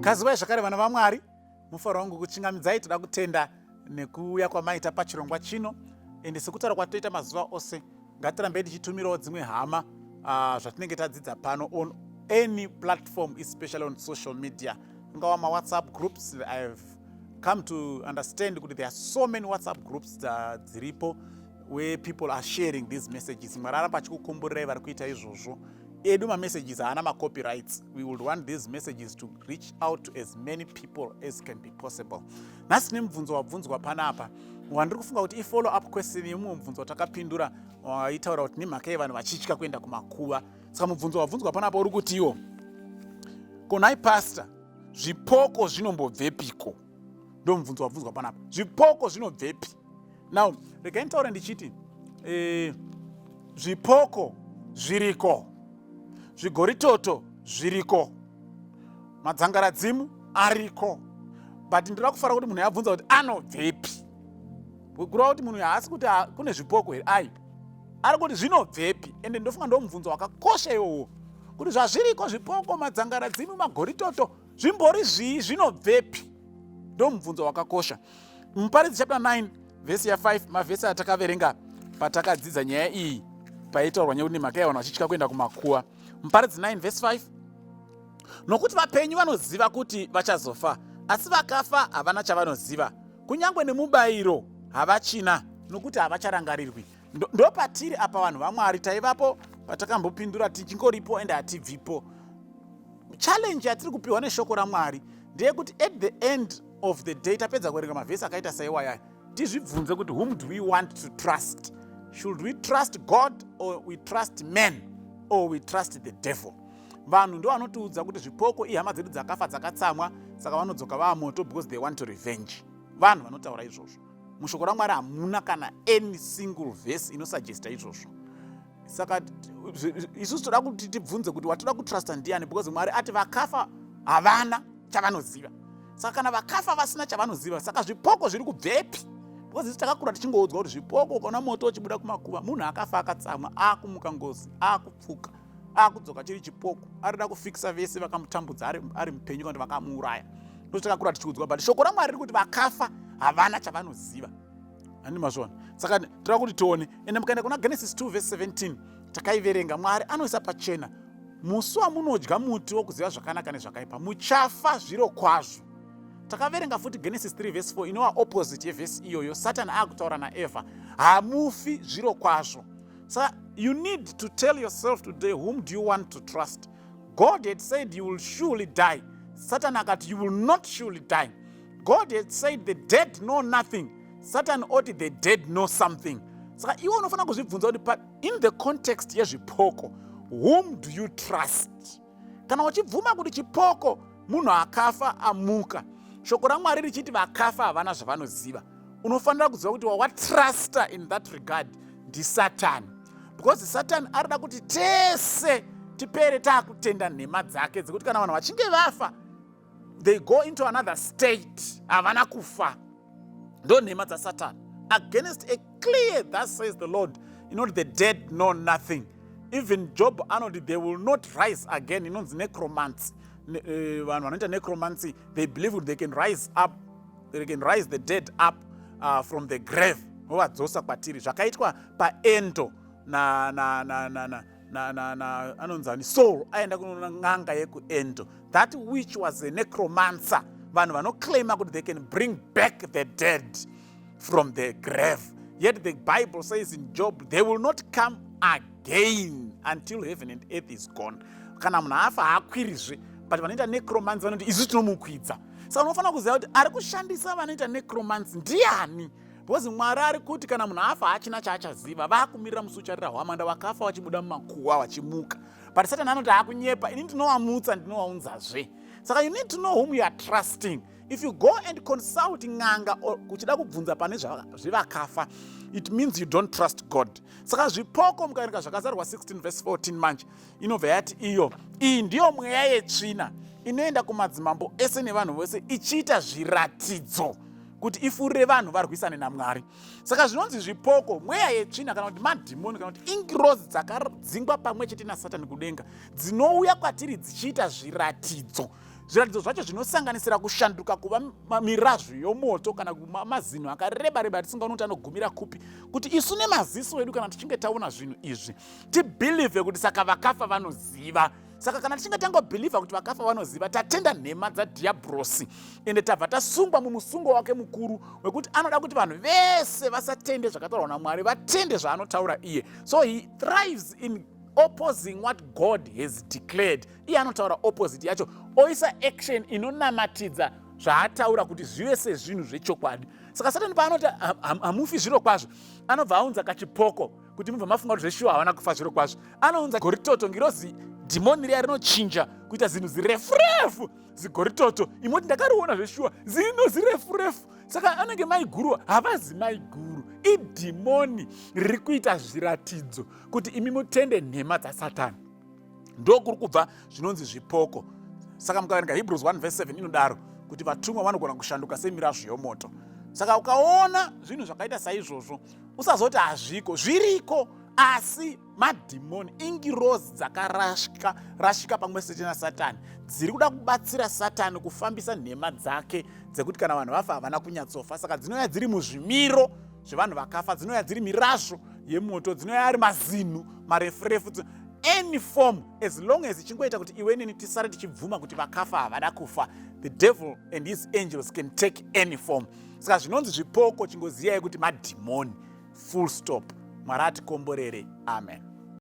Kazivai zvakare vana vaMwari, mufaro wangu kuchingamidzai. Toda kutenda nekuuya kwamaita pachirongwa chino, ende sekutaura kwatoita mazuva ose, ngatirambei tichitumirawo dzimwe hama zvatinenge tadzidza pano on any platform, especially on social media, ungawa mawhatsapp groups. I have come to understand kuti there are so many WhatsApp groups dziripo where people are sharing these messages. Mwari aramba achikukumburirai vari kuita izvozvo. Edu mamessages haana macopyrights. We would want these messages to reach out to as many people as can be possible. Nhasi tine mubvunzo wabvunzwa panapa wandiri kufunga kuti ifollow up question yemumwe mubvunzo watakapindura waitaura kuti nemhaka yevanhu vachitya kuenda kumakuva. Saka mubvunzo wabvunzwa panapa uri kutiwo, "Konai pastor, zvipoko zvinombobvepiko?" Ndo mubvunzo wabvunzwa panapa, zvipoko zvinobvepi? Now regai nditaure ndichiti zvipoko zviriko, zvigoritoto zviriko, madzangaradzimu ariko, but ndinoda kufara kuti munhu yabvunza kuti anobvepi, kureva kuti munhu haasi kuti kune zvipoko here. Ai, ari kuti zvinobvepi. Ende ndofunga ndo mubvunzo wakakosha iwowo, kuti zvazviriko zvipoko, madzangaradzimu, magoritoto, zvimbori zvii, zvinobvepi? Ndo mubvunzo wakakosha. Muparidzi chapter 9 vhesi ya5, mavhesi atakaverenga patakadzidza nyaya iyi, paitaurwa nyaya kuti nemhaka yevanhu vachitya kuenda kumakuva. Muparidzi 9 vhesi 5: "Nokuti vapenyu vanoziva kuti vachazofa, asi vakafa havana chavanoziva, kunyange nemubayiro havachina, nokuti havacharangarirwi." Ndopatiri apa, vanhu vaMwari. Taivapo patakambopindura, tichingoripo ende hatibvipo. Challenge yatiri kupiwa neshoko raMwari ndeyekuti at the end of the day, tapedza kuverenga mavhesi akaita saiwayaya, tizvibvunze kuti whom do we want to trust? Should we trust God or we trust men or we trust the devil? Vanhu ndo vanotiudza kuti zvipoko ihama dzedu dzakafa dzakatsamwa, saka vanodzoka vaamoto because they want to revenge. Vanhu vanotaura izvozvo. Mushoko raMwari hamuna kana any single verse inosuggesta izvozvo. Saka isusu toda kuti tibvunze kuti watoda kutrusta ndiani, because Mwari ati vakafa havana chavanoziva. Saka kana vakafa vasina chavanoziva, saka zvipoko zviri kubvepi? Because isu takakura tichingoudzwa kuti zvipoko, ukaona moto uchibuda kumakuva, munhu akafa akatsamwa, akumuka ngozi, akupfuka, akudzoka chiri chipoko, arida kufikisa vese vakamutambudza ari mupenyu kana kuti vakamuuraya. Ndo takakura tichiudzwa, but shoko raMwari riri kuti vakafa havana chavanoziva. Handi mazviona? Saka toda kuti tione. Ende mukaenda kuna Genesis 2 verse 17, takaiverenga, Mwari anoisa pachena, "Musi wamunodya muti wokuziva zvakanaka nezvakaipa, muchafa zviro kwazvo." Takaverenga futi Genesis 3 verse 4, inova opposite yevhesi iyoyo. Satani akutaura naEvha, "Hamufi zviro kwazvo." Saka you need to tell yourself today, whom do you want to trust? God had said you will surely die. Satan akati you will not surely die. God had said the dead know nothing. Satan oti the dead know something. Saka iwe unofanira kuzvibvunza kuti in the context yezvipoko, whom do you trust? Kana uchibvuma kuti chipoko munhu akafa amuka, shoko raMwari richiti vakafa havana zvavanoziva, unofanira kuziva kuti wawatrusta in that regard ndisatani, because Satani arida kuti tese tipere taakutenda nhema dzake dzekuti kana vanhu vachinge vafa, they go into another state, havana kufa. Ndo nhema dzasatani against a clear "Thus says the Lord" inoti the dead know nothing. Even Job anoti they will not rise again. Inonzi necromancy. Vanhu vanoita necromancy, they believe kuti they can rise up, they can rise the dead up from the grave, vovadzosa kwatiri. Zvakaitwa paEndo na, na, na, na, na, na, na, na anonzani Saul, aenda kunoona n'anga yekuEndo. That witch was a necromancer, vanhu vanoclaima kuti they can bring back the dead from the grave. Yet the Bible says in Job they will not come again until heaven and earth is gone. Kana munhu afa haakwirizve, but vanoita necromancy vanoti isu tinomukwidza. Saka unofanira kuziva kuti ari kushandisa vanoita necromancy ndiani, because Mwari ari kuti kana munhu afa haachina chaachaziva, vaakumirira musi ucharira hwamanda, vakafa vachibuda mumakuva vachimuka. But Satani anoti haakunyepa, ini ndinovamutsa, ndinovaunzazve. Saka you need to know whom you are trusting. If you go and consult n'anga kuchida kubvunza pane zvevakafa, it means you don't trust God. Saka zvipoko, mukaverenga Zvakazarwa 16 verse 14 manje, inobva yati iyo iyi ndiyo mweya yetsvina inoenda kumadzimambo ese nevanhu vose ichiita zviratidzo kuti ifurire vanhu varwisane naMwari. Saka zvinonzi zvipoko mweya yetsvina, kana kuti madhimoni, kana kuti ingirozi dzakadzingwa pamwe chete naSatani kudenga, dzinouya kwatiri dzichiita zviratidzo. Zviratidzo zvacho zvinosanganisira kushanduka kuva mirazvu yomoto kana mazino akareba reba atisingaoni kuti anogumira kupi, kuti isu nemaziso edu kana tichinge taona zvinhu izvi tibhilivhe kuti saka vakafa vanoziva. Saka kana tichinge tangobhilivha kuti vakafa vanoziva, tatenda nhema dzadhiyabhurosi ende tabva tasungwa mumusungo wake mukuru wekuti anoda kuti vanhu vese vasatende zvakataurwa naMwari, vatende zvaanotaura iye. So he thrives in opposing what God has declared. Iye anotaura opposite yacho, oisa action inonamatidza zvaataura kuti zvive sezvinhu zvechokwadi. Saka Satani paanoti hamufi zviro kwazvo, anobva aunza kachipoko kuti mubva mafunga kuti zveshuwa havana kufa zviro kwazvo. Anounza goritoto, ngirozi, dhimoni riya rinochinja kuita zinhu zirefurefu, zigoritoto. Imoti ndakariona zveshuwa, zino zirefurefu. Saka anenge maiguru, havazi maiguru, idhimoni riri kuita zviratidzo kuti imi mutende nhema dzasatani. Ndokuri kubva zvinonzi zvipoko. Saka mukaverenga Hebrews 1 verse 7 inodaro kuti vatumwa vanogona kushanduka semirazvo yomoto. Saka ukaona zvinhu zvakaita saizvozvo, usazoti hazviko, zviriko, asi madhimoni, ingirozi dzakarashika rashika pamwe chete nasatani, dziri kuda kubatsira Satani kufambisa nhema dzake dzekuti kana vanhu vafa havana kunyatsofa. Saka dzinouya dziri muzvimiro zvevanhu vakafa, dzinouya dziri mirazvo yemoto, dzinouya ari mazinhu marefurefu, any form, as long as ichingoita kuti iwe neni tisare tichibvuma kuti vakafa havada kufa. The devil and his angels can take any form. Saka zvinonzi zvipoko, chingoziyai kuti madhimoni, full stop. Mwari atikomborere, amen.